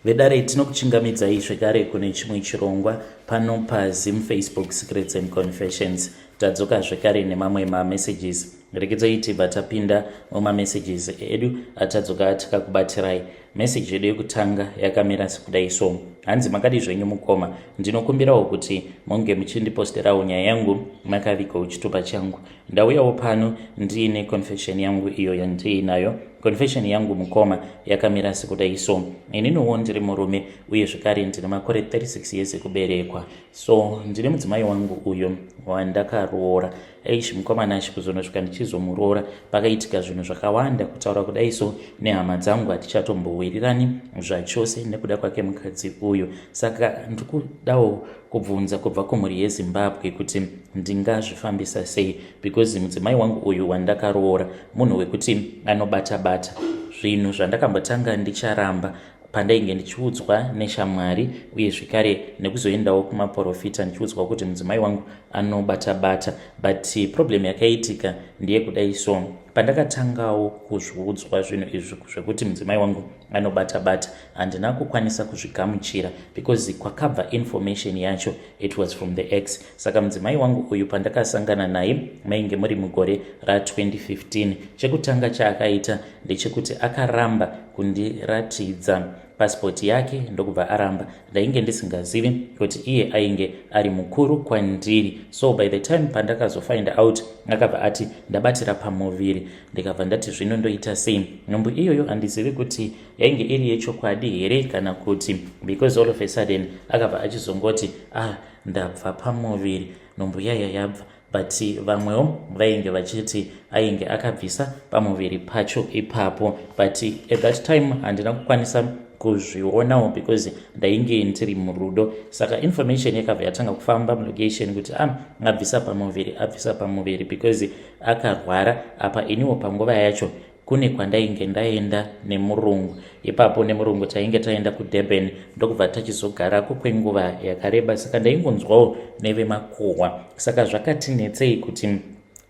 Vedare, tinokuchingamidzai zvekare kune chimwe chirongwa pano paZim Facebook Secrets and Confessions. Tadzoka zvekare nemamwe mamessages. Rekedzai tibva tapinda mumamessages edu atadzoka tikakubatirai. Message yedu yekutanga yakamira sekudai so. Hanzi, "Makadi zvenyu mukoma? Ndinokumbirawo kuti munge muchindiposterawo nyaya yangu makavigawo chitupa changu. Ndauyawo pano ndiine confession yangu iyo yandiinayo. Confession yangu, mukoma, yakamira sekudai so. Ininiwo ndiri murume uye zvekare ndine makore 36 years ekuberekwa. So ndine mudzimai wangu uyo wandakaroora. Eish, mukoma Nashi, kuzonosvika ndichizomuroora pakaitika zvinhu zvakawanda. Kutaura kudai so, nehama dzangu hatichatombowirirani zvachose nekuda kwake mukadzi uyu. Saka ndikudawo kubvunza kubva kumhuri yeZimbabwe kuti ndingazvifambisa sei, because mudzimai wangu uyu wandakaroora munhu wekuti anobata-bata zvinhu zvandakambotanga ndicharamba pandainge ndichiudzwa neshamwari, uye zvekare nekuzoendawo kumaprofita ndichiudzwa kuti mudzimai wangu anobata-bata. But problem yakaitika ndeyekudai so, pandakatangawo kuzviudzwa zvinhu izvi zvekuti mudzimai wangu anobata-bata, handina kukwanisa kuzvigamuchira because kwakabva information yacho, it was from the ex. Saka mudzimai wangu uyu pandakasangana naye mainge muri mugore ra2015. Chekutanga chaakaita ndechekuti akaramba kundiratidza pasipoti yake, ndokubva aramba. Ndainge ndisingazivi kuti iye ainge ari mukuru kwandiri. So by the time pandakazofind out, akabva ati ndabatira pamuviri. Ndikabva ndati, "Zvino ndoita sei?" Nhumbu iyoyo handizivi kuti yainge iri yechokwadi here kana kuti, because all of a sudden akabva achizongoti, "Ah, ndabva pamuviri," nhumbu yaya yabva. But vamwewo vainge vachiti ainge akabvisa pamuviri pacho ipapo, but at that time handina kukwanisa kuzvionawo because ndainge ndiri murudo. Saka information yakabva yatanga kufamba mulocation kuti a ah, abvisa pamuviri, abvisa pamuviri because akarwara. Apa iniwo panguva yacho kune kwandainge ndaenda nemurungu ipapo. Nemurungu tainge taenda kuDurban, ndokubva tachizogarako kwenguva yakareba. Saka ndaingonzwawo nevemakuhwa. Saka zvakatinetsei kuti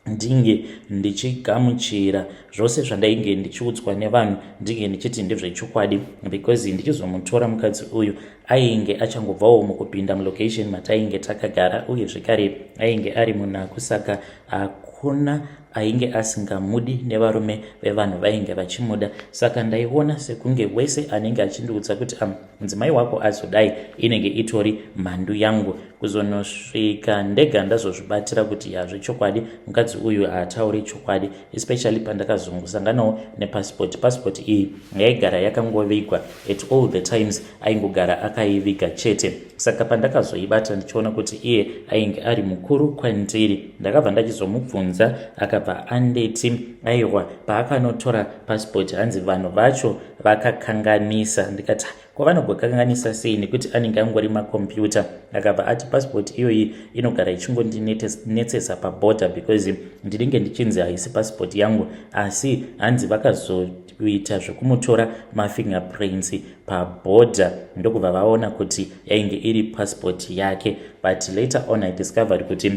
ndinge ndichigamuchira zvose zvandainge ndichiudzwa nevanhu, ndinge ndichiti ndezvechokwadi, because ndichizomutora mukadzi uyu ainge achangobvawo mukupinda mulocation matainge takagara, uye zvekare ainge ari munaku. Saka hakuna ainge asingamudi, nevarume vevanhu vainge vachimuda. Saka ndaiona sekunge wese anenge achindiudza kuti mudzimai wako azodai, inenge itori mhandu yangu. Kuzonosvika ndega ndazozvibatira kuti hazvechokwadi mukadzi uyu haatauri chokwadi, especially pandakazongosanganawo nepasipoti. Pasipoti iyi yaigara yakangovigwa at all the times, aingogara akaiviga chete. Saka pandakazoibata ndichiona kuti iye ainge ari mukuru kwandiri, ndakabva ndachizomubvunza, akabva anditi aiwa, paakanotora pasipoti hanzi vanhu vacho vakakanganisa. Ndikati, "Kwavanogokanganisa sei, nekuti anenge angori makombiyuta?" Akabva ati, "Pasipoti iyoyi inogara ichingondinetsesa pabhodha because ndinenge ndichinzi haisi pasipoti yangu." Asi hanzi vakazoita zvekumutora mafingerprints pabhodha, ndokubva vaona kuti yainge iri pasipoti yake. But later on I discovered kuti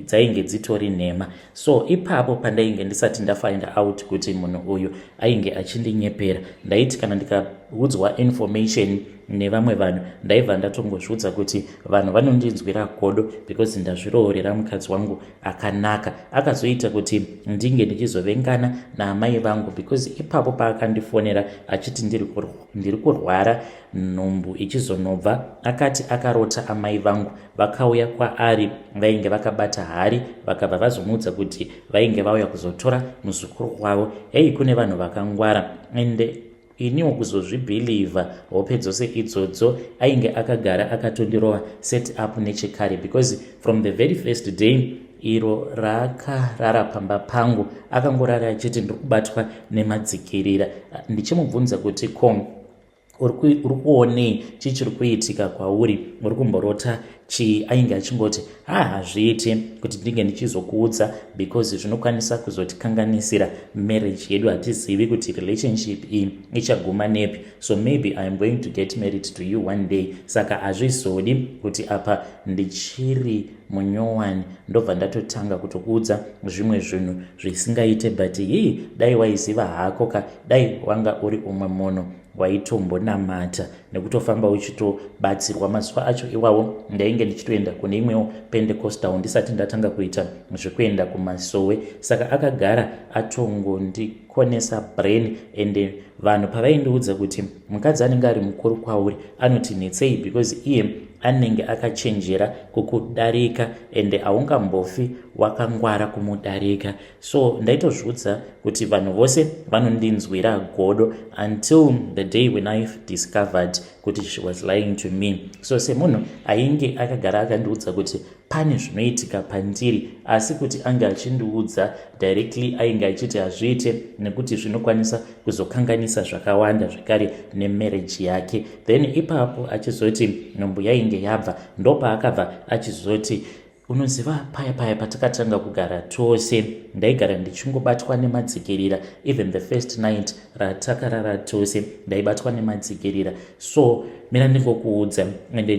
dzainge dzitori nhema. So ipapo pandainge ndisati ndafind out kuti munhu uyu ainge achindinyepera, ndaiti kana ndikaudzwa information nevamwe vanhu, ndaibva ndatongozviudza kuti vanhu vanondinzwira godo because ndazviroorera mukadzi wangu akanaka. Akazoita kuti ndinge ndichizovengana naamai vangu because ipapo paakandifonera achiti ndiri kurwara, nhumbu ichizonobva, akati akarota amai vangu vakauya kwaari, vainge vakabata hari, vakabva vazomuudza kuti vainge vauya kuzotora muzukuru wavo. Hei, kune vanhu vakangwara. Ende iniwo kuzozvibhilivha hope dzose idzodzo, ainge akagara akatondirova set up nechekare, because from the very first day iro raakarara pamba pangu, akangorara achiti ndiri kubatwa nemadzikirira. Ndichimubvunza kuti, "Ko uri kuonei? Chii chiri kuitika kwauri? Uri kumborota chii?" Ainge achingoti, "Ha, hazviiti kuti ndinge ndichizokuudza because zvinokwanisa kuzotikanganisira marriage yedu. Hatizivi kuti relationship iyi ichaguma nepi. So maybe I am going to get married to you one day. Saka hazvizodi kuti apa ndichiri munyowani ndobva ndatotanga kutokuudza zvimwe zvinhu zvisingaite. But hii, dai waiziva hako ka, dai wanga uri umwe munhu waitombonamata." nekutofamba uchitobatsirwa. Mazuva acho iwawo ndainge ndichitoenda kune imwewo Pentecostal ndisati ndatanga kuita zvekuenda kumasowe. Saka akagara atongondikonesa brain, ende vanhu pavaindiudza kuti mukadzi anenge ari mukuru kwauri anoti netsei because iye anenge akachenjera kukudarika ende haungambofi wakangwara kumudarika. So ndaitozviudza kuti vanhu vose vanondinzwira godo until the day when I discovered kuti she was lying to me. So semunhu ainge akagara akandiudza kuti pane zvinoitika pandiri, asi kuti ange achindiudza directly ainge achiti hazviite nekuti zvinokwanisa kuzokanganisa zvakawanda zvekare nemarriage yake. Then ipapo achizoti nhumbu yainge yabva, ndopaakabva achizoti, "Unoziva paya paya patakatanga kugara tose, ndaigara ndichingobatwa nemadzikirira. Even the first night ratakarara tose, ndaibatwa nemadzikirira. So mira ndingokuudza, ende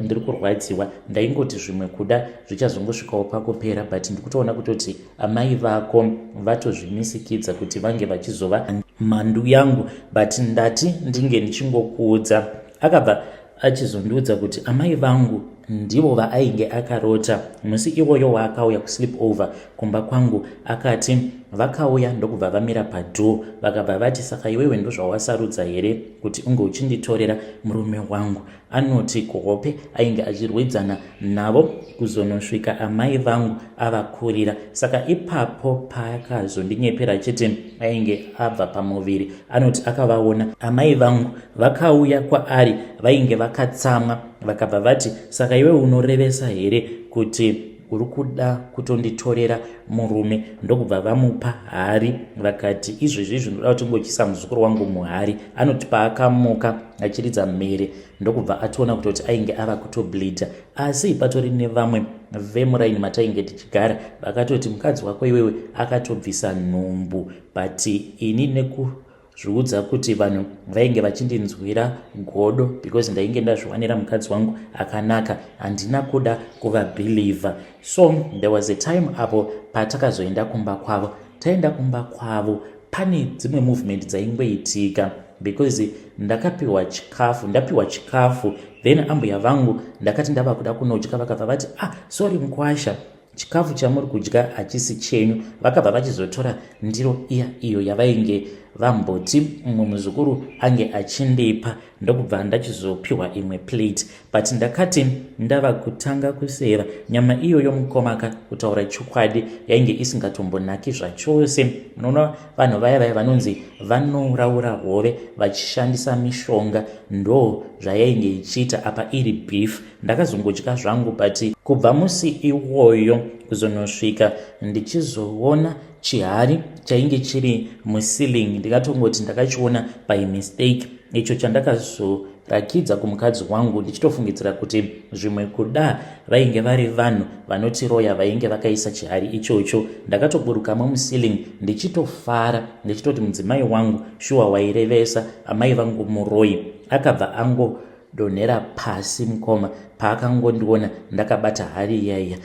ndiri kurwadziwa. Ndaingoti zvimwe kuda zvichazongosvikawo pakupera, but ndikutoona kutoti amai vako vatozvimisikidza kuti vange vachizova mhandu yangu, but ndati ndinge ndichingokuudza." Akabva achizondiudza kuti amai vangu ndivo vaainge akarota musi iwoyo waakauya kusleep over kumba kwangu. Akati vakauya ndokubva vamira padoor, vakabva vati, "Saka iwewe ndozvawasarudza here kuti unge uchinditorera murume wangu?" Anoti kuhope ainge achirwidzana navo kuzonosvika amai vangu avakurira. Saka ipapo paakazondinyepera achiti ainge abva pamuviri, anoti akavaona amai vangu vakauya kwaari vainge vakatsamwa, vakabva vati, "Saka iwe unorevesa here kuti uri kuda kutonditorera murume?" Ndokubva vamupa hari, vakati, "Izvezvi izvi ndoda kuti ungochisa muzukuru wangu muhari." Anoti paakamuka achiridza mhere, ndokubva atoona kutoti ainge ava kutobleeda. Asi patori nevamwe vemuraini matainge tichigara vakatoti, "Mukadzi wako iwewe akatobvisa nhumbu." But ini nekuzviudza kuti vanhu vainge vachindinzwira godo because ndainge ndazviwanira mukadzi wangu akanaka, handina kuda kuvabelieva. So there was a time apo patakazoenda kumba kwavo. Taenda kumba kwavo, pane dzimwe movement dzaingoitika because ndakapiwa chikafu. Ndapiwa chikafu, then ambuya vangu, ndakati ndava kuda kunodya, vakabva vati, "Ah, sorry mukwasha, chikafu chamuri kudya hachisi chenyu." Vakabva vachizotora ndiro iya iyo yavainge vamboti mumwe muzukuru ange achindipa, ndokubva ndachizopiwa imwe plate. But ndakati ndava kutanga kuseva nyama iyoyo, mukomaka, kutaura chokwadi yainge isingatombonaki zvachose. Munoona vanhu vaya vaya vanonzi vanoraura hove vachishandisa mishonga, ndo zvayainge ichiita apa iri beef. Ndakazongodya zvangu, but kubva musi iwoyo kuzonosvika ndichizoona chihari chainge chiri muceiling, ndingatongoti ndakachiona by mistake, icho chandakazorakidza kumukadzi wangu ndichitofungidzira kuti zvimwe kuda vainge vari vanhu vanotiroya vainge vakaisa chihari ichocho. Ndakatoburukamo muceiling ndichitofara, ndichitoti mudzimai wangu shuwa wairevesa, amai vangu muroi. Akabva angodonhera pasi mukoma paakangondiona ndakabata hari iyaiya.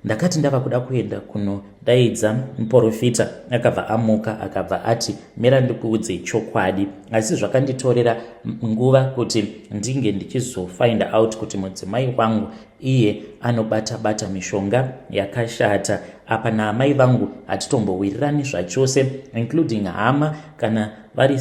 Ndakati ndava kuda kuenda kunodaidza muprofita, akabva amuka, akabva ati, "Mira ndikuudze chokwadi." Asi zvakanditorera nguva kuti ndinge ndichizofind out kuti mudzimai wangu iye anobata-bata mishonga yakashata. Apa naamai vangu hatitombowirirani zvachose, including hama kana vari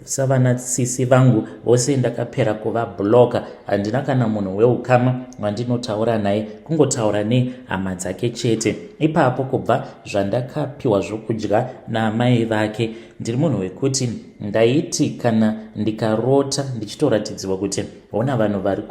savana sisi vangu vose ndakapera kuvablocka. Handina kana munhu weukama wandinotaura naye, kungotaura nehama dzake chete. Ipapo kubva zvandakapiwa zvokudya naamai vake, ndiri munhu wekuti ndaiti kana ndikarota ndichitoratidziwa kuti hona vanhu vari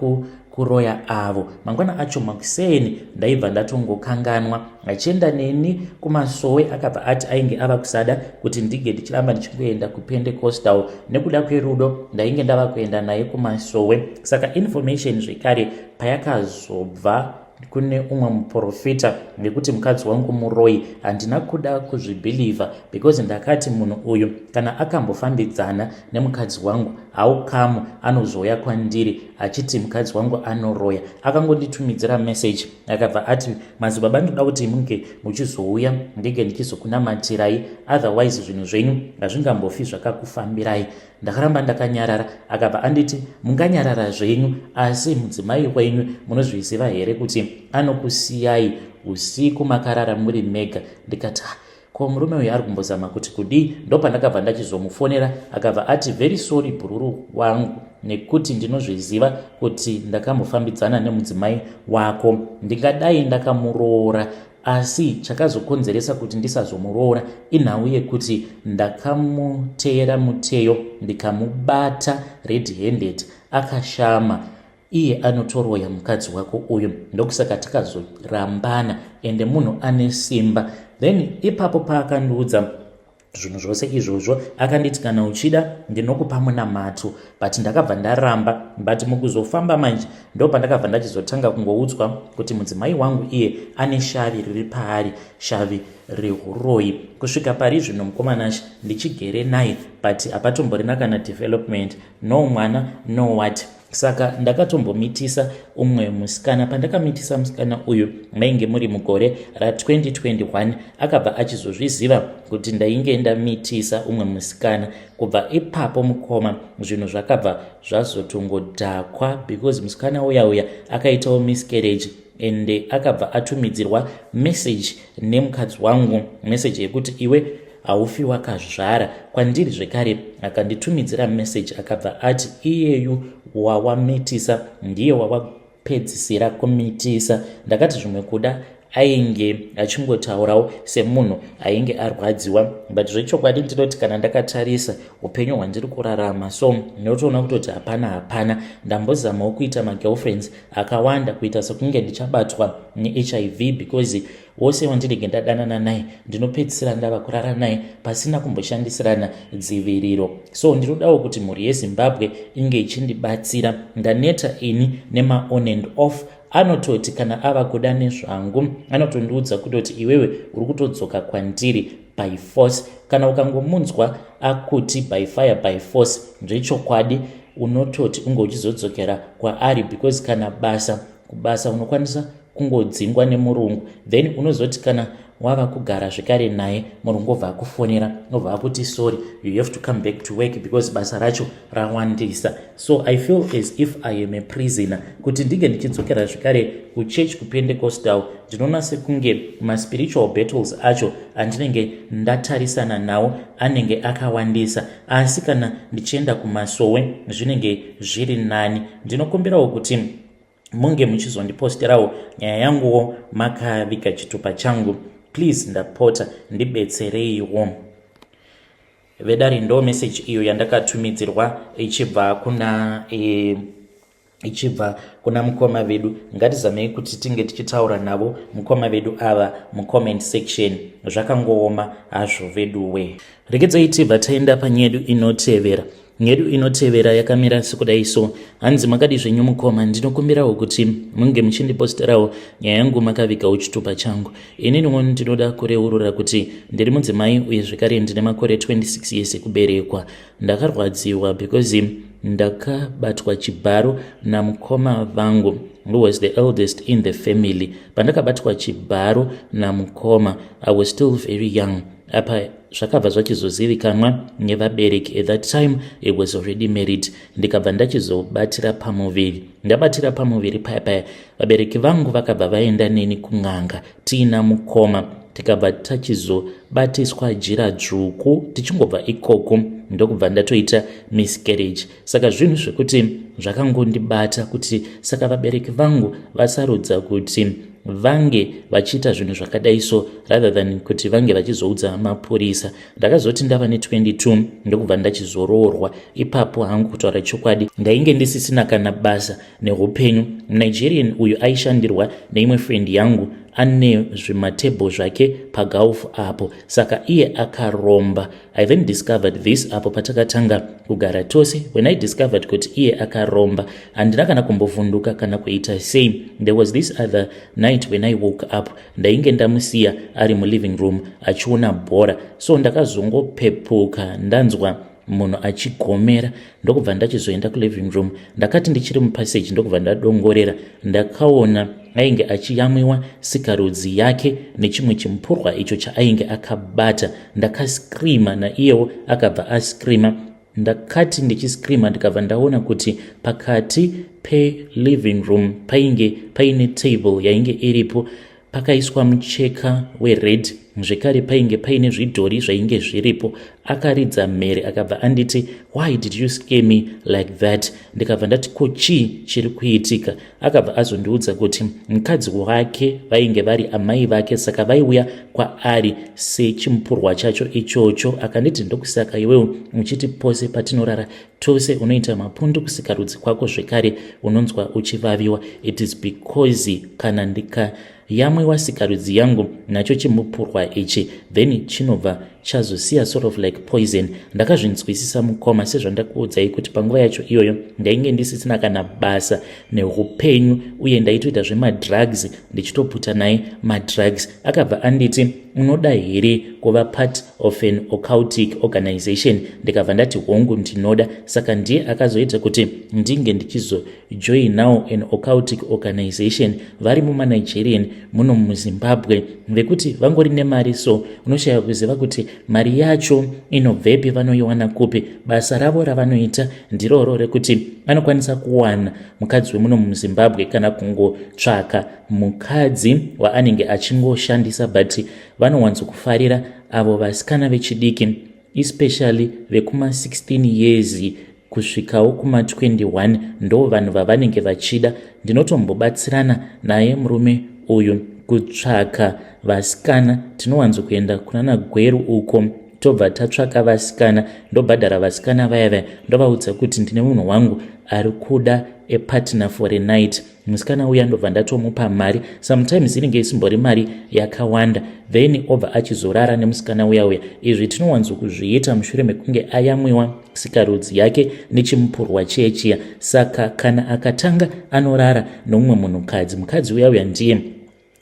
kuroya avo, mangwana acho makuseni ndaibva ndatongokanganwa. Achienda neni kumasowe, akabva ati ainge ava kusada kuti ndinge ndichiramba ndichingoenda kuPentecostal. Nekuda kwerudo ndainge ndava kuenda naye kumasowe. Saka information zvekare payakazobva kune umwe muprofita nekuti mukadzi wangu muroi, handina kuda kuzvibelieva because ndakati munhu uyu kana akambofambidzana nemukadzi wangu How come anozouya kwandiri achiti mukadzi wangu anoroya? Akangonditumidzira message, akabva ati, "Madzibaba, ndoda kuti munge muchizouya, ndenge ndichizokunamatirai, otherwise zvinhu zvenyu hazvingambofi zvakakufambirai." Ndakaramba ndakanyarara. Akabva anditi, "Munganyarara zvenyu, asi mudzimai wenyu munozviziva here kuti anokusiyai usiku makarara muri mega?" Ndikati, "Ko, murume uyu ari kumbozama kuti kudii?" Ndopandakabva ndachizomufonera. Akabva ati, "Very sorry, bhururu wangu, nekuti ndinozviziva kuti ndakambofambidzana nemudzimai wako. Ndingadai ndakamuroora, asi chakazokonzeresa kuti ndisazomuroora inhau yekuti ndakamuteera muteyo, ndikamubata red handed akashama. Iye anotoroya mukadzi wako uyu, ndokusaka takazorambana, ende munhu ane simba." Then ipapo paakandiudza zvinhu zvose izvozvo, akanditi, "Kana uchida, ndinokupa munamato," but ndakabva ndaramba. But mukuzofamba manje, ndo pandakabva ndachizotanga kungoudzwa kuti mudzimai wangu iye ane shavi riri paari, shavi reuroyi. Kusvika pari zvino, mukomanashi, ndichigere naye, but hapatomborina kana development, no mwana, no what. Saka ndakatombomitisa umwe musikana. Pandakamitisa musikana uyu, mainge muri mugore ra2021. Akabva achizozviziva kuti ndainge ndamitisa umwe musikana. Kubva ipapo, mukoma, zvinhu zvakabva zvazotongodhakwa, because musikana uya uya akaitawo miscarriage, ende akabva atumidzirwa message nemukadzi wangu, message yekuti, "Iwe haufi wakazvara kwandiri." Zvekare akanditumidzira message, akabva ati, "Iyeyu wawamitisa ndiye wawapedzisira kumitisa." Ndakati zvimwe kuda ainge achingotaurawo semunhu ainge arwadziwa, but zvechokwadi ndinoti kana ndakatarisa upenyu hwandiri kurarama, so ndinotoona kutoti hapana, hapana. Ndambozamawo kuita magirlfriends akawanda, kuita sekunge ndichabatwa neHIV, because wose wandinenge ndadanana naye ndinopedzisira ndava kurara naye pasina kumboshandisirana dziviriro. So ndinodawo kuti mhuri yeZimbabwe inge ichindibatsira. Ndaneta ini nemaon and off. Anototi kana ava kuda nezvangu, anotondiudza kutoti, "Iwewe uri kutodzoka kwandiri by force." Kana ukangomunzwa akuti by fire by force, zvechokwadi unototi unge uchizodzokera kwaari, because kana basa, kubasa unokwanisa kungodzingwa nemurungu. Then unozoti kana wava kugara zvekare naye, murungu obva akufonera, obva akuti, "Sorry, you have to come back to work because basa racho rawandisa." So I feel as if I am a prisoner. Kuti ndinge ndichidzokera zvekare kuchurch, kuPentecostal, ndinoona sekunge maspiritual battles acho andinenge ndatarisana nawo anenge akawandisa, asi kana ndichienda kumasowe zvinenge zviri nani. Ndinokumbirawo kuti munge muchizondiposterawo nyaya yanguwo makaviga chitupa changu. Please, ndapota, ndibetsereiwo, vedare. Ndo message iyo yandakatumidzirwa ichibva kuna mukoma vedu. Ngatizamei kuti tinge tichitaura navo mukoma vedu ava mucomment section. Zvakangooma hazvo, veduwe. Regedzai tibva taenda panyedu inotevera. Nyedu inotevera yakamira sekudai so. Hanzi, "Makadi zvenyu, mukoma? Ndinokumbirawo kuti munge muchindiposterawo nyaya yangu makavigawo chitupa changu. Ininiwo ndinoda kureurura kuti ndiri mudzimai, uye zvekare ndine makore 26 years ekuberekwa. Ndakarwadziwa because ndakabatwa chibharo namukoma vangu, who was the eldest in the family. Pandakabatwa chibharo namukoma, I was still very young. Apa zvakabva zvachizozivikanwa nevabereki. At that time he was already married. Ndikabva ndachizobatira pamuviri. Ndabatira pamuviri paya paya, vabereki vangu vakabva vaenda neni kun'anga tiina mukoma, tikabva tachizobatiswa jira dzvuku. Tichingobva ikoko, ndokubva ndatoita miscarriage. Saka zvinhu zvekuti zvakangondibata kuti saka vabereki vangu vasarudza kuti vange vachiita zvinhu zvakadai so, rather than kuti vange vachizoudza mapurisa. Ndakazoti ndava ne22, ndokubva ndachizoroorwa. Ipapo hangu, kutaura chokwadi, ndainge ndisisina kana basa neupenyu. Nigerian uyu aishandirwa neimwe friend yangu, ane zvimatebho zvake paGulf apo, saka iye akaromba. I then discovered this apo patakatanga kugara tose. When I discovered kuti iye akaromba, handina kana kumbovhunduka kana kuita sei. There was this other night when I woke up, ndainge ndamusiya ari muliving room achiona bhora. So ndakazongopepuka ndanzwa munhu achigomera, ndokubva ndachizoenda kuliving room. Ndakati ndichiri mupassage, ndokubva ndadongorera, ndakaona ainge achiyamwiwa sikarudzi yake nechimwe chimupurwa icho chaainge akabata. Ndakascreama, naiyewo akabva ascreama. Ndakati ndichiscreama, ndikabva ndaona kuti pakati peliving room painge paine table yainge iripo, pakaiswa mucheka wered, zvekare painge paine zvidhori zvainge zviripo. Akaridza mhere, akabva anditi, "Why did you scare me like that?" Ndikabva ndati, "Ko chii chiri kuitika?" Akabva azondiudza kuti mukadzi wake vainge vari amai vake, saka vaiuya kwaari sechimupurwa chacho ichocho. Akanditi, "Ndokusaka iwewo uchiti pose patinorara tose unoita mapundu kusikarudzi kwako, zvekare unonzwa uchivaviwa. It is because kana ndikayamwiwa sikarudzi yangu nacho chimupurwa ichi, then chinobva chazosiya sort of like poison." Ndakazvinzwisisa, mukoma. Sezvandakuudzai kuti panguva yacho iyoyo ndainge ndisisina kana basa neupenyu, uye ndaitoita zvemadrugs, ndichitoputa naye madrugs. Akabva anditi, "Unoda here kuva part of an occultic organization?" Ndikabva ndati, "Hongu, ndinoda." Saka ndiye akazoita kuti ndinge ndichizojoinawo an occultic organization. Vari mumaNigerian muno muZimbabwe vekuti vangori nemari, so unoshaya kuziva kuti mari yacho inobvepi, vanoiwana kupi. Basa ravo ravanoita ndiroro rekuti anokwanisa kuwana mukadzi wemuno muZimbabwe kana kungotsvaka mukadzi waanenge achingoshandisa, but vanowanzokufarira avo vasikana vechidiki, especially vekuma16 years kusvikawo kuma21, ndo vanhu vavanenge vachida. Ndinotombobatsirana naye murume uyu kutsvaka vasikana. Tinowanzokuenda kunana Gweru uko, tobva tatsvaka vasikana, ndobhadhara vasikana vaya vaya, ndovaudza kuti ndine munhu wangu ari kuda a partner for a night. Musikana uya ndobva ndatomupa mari, sometimes inenge isimbori mari yakawanda, then obva achizorara nemusikana uya uya. Izvi tinowanzokuzviita mushure mekunge ayamwiwa sikarudzi yake nechimupurwa chechiya. Saka kana akatanga anorara nomumwe munhukadzi, mukadzi uya uya ndiye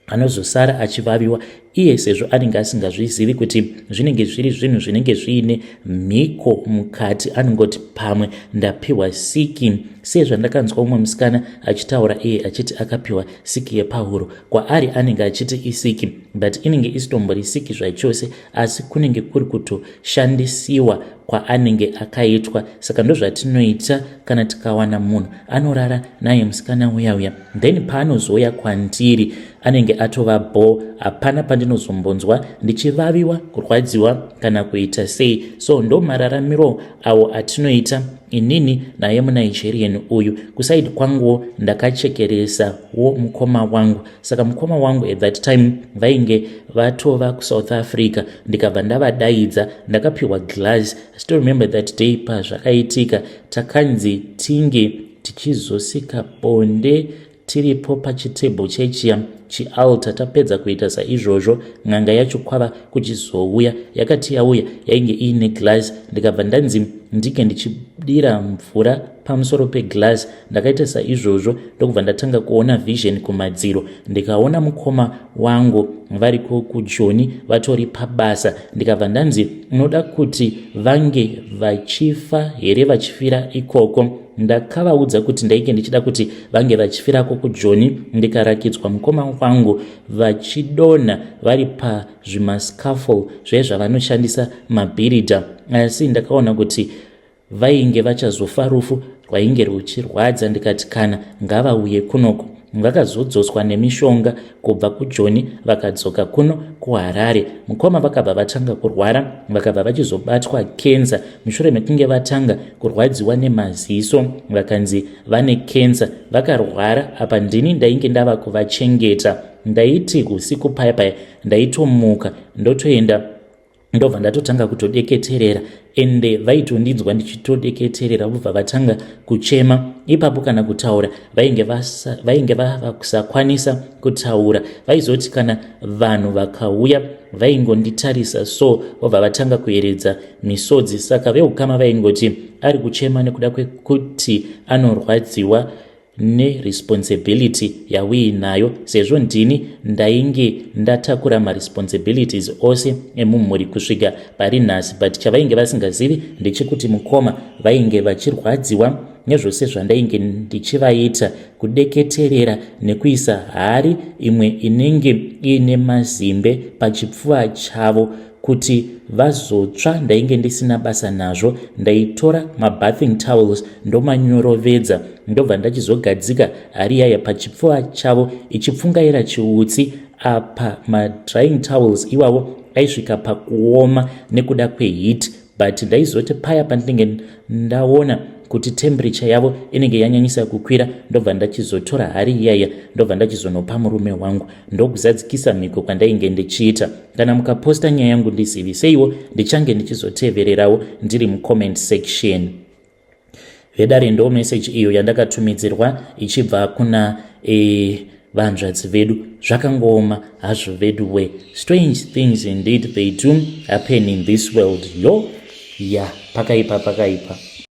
anozosara achivaviwa iye, sezvo anenge asingazvizivi kuti zvinenge zviri zvinhu zvinenge zviine mhiko mukati. Anongoti pamwe ndapiwa siki, sezvandakanzwa umwe musikana achitaura iye achiti akapiwa siki yepahuro. Kwaari anenge achiti isiki, but inenge isitombori siki zvachose, asi kunenge kuri kutoshandisiwa kwaanenge akaitwa. Saka ndozvatinoita kana tikawana munhu anorara naye musikana uya uya, then paanozouya kwandiri anenge atova bo, hapana pandinozombonzwa ndichivaviwa, kurwadziwa kana kuita sei. So ndo mararamiro awo atinoita inini naye muNigerian uyu. Kuside kwanguwo ndakachekeresawo mukoma wangu. Saka mukoma wangu at that time vainge vatova kuSouth Africa, ndikabva ndavadaidza. Ndakapiwa glass. I still remember that day pazvakaitika. Takanzi tinge tichizosika bonde tiripo pachitebho chechiya chialtar. Tapedza kuita saizvozvo, n'anga yacho kwava kuchizouya. Yakati yauya, yainge iine glass, ndikabva ndanzi ndinge ndichidira mvura pamusoro peglass. Ndakaita saizvozvo, ndokubva ndatanga kuona vision kumadziro. Ndikaona mukoma wangu variko kuJoni, vatori pabasa. Ndikabva ndanzi, "Unoda kuti vange vachifa here, vachifira ikoko?" Ndakavaudza kuti ndainge ndichida kuti vange vachifirako kuJoni. Ndikarakidzwa mukoma wangu vachidonha vari pazvimascaffold zve zvavanoshandisa mabhiridha, asi ndakaona kuti vainge vachazofa rufu rwainge ruchirwadza. Ndikati kana ngavauye kunoko. Vakazodzoswa nemishonga kubva kuJoni, vakadzoka kuno kuHarare. Mukoma vakabva vatanga kurwara, vakabva vachizobatwa kenza mushure mekunge vatanga kurwadziwa nemaziso, vakanzi vane kenza. Vakarwara, apa ndini ndainge ndava kuvachengeta. Ndaiti usiku paya paya ndaitomuka, ndotoenda, ndobva ndatotanga kutodeketerera, ende vaitondinzwa ndichitodeketerera, vobva vatanga kuchema ipapo. Kana kutaura vainge vava kusakwanisa kutaura. Vaizoti kana vanhu vakauya, vaingonditarisa so, vobva vatanga kueredza misodzi. Saka veukama vaingoti ari kuchema nekuda kwekuti anorwadziwa. Neresponsibility yauinayo, sezvo ndini ndainge ndatakura maresponsibilities ose emumhuri kusvika pari nhasi. But chavainge vasingazivi ndechekuti mukoma vainge vachirwadziwa nezvose zvandainge ndichivaita, kudeketerera nekuisa hari imwe inenge iine mazimbe pachipfuva chavo kuti vazotsva. Ndainge ndisina basa nazvo. Ndaitora mabathing towels, ndomanyorovedza, ndobva ndachizogadzika hari yaya pachipfuva chavo ichipfungaira chiutsi. Apa madrying towels iwavo aisvika pakuoma nekuda kweheat, but ndaizoti paya pandinenge ndaona kuti temperature yavo inenge yanyanyisa kukwira, ndobva ndachizotora hari iyaya, ndobva ndachizonopa murume wangu. Ndokuzadzikisa mhiko kwandainge ndichiita. Kana mukaposta nyaya yangu, ndiziviseiwo, ndichange ndichizotevererawo ndiri mucomment section. Vedare, ndo message iyo yandakatumidzirwa ichibva kuna vanzvadzi vedu. Zvakangooma hazvo vedu we. Strange things indeed, they do happen in this world. Yo ya, pakaipa, pakaipa.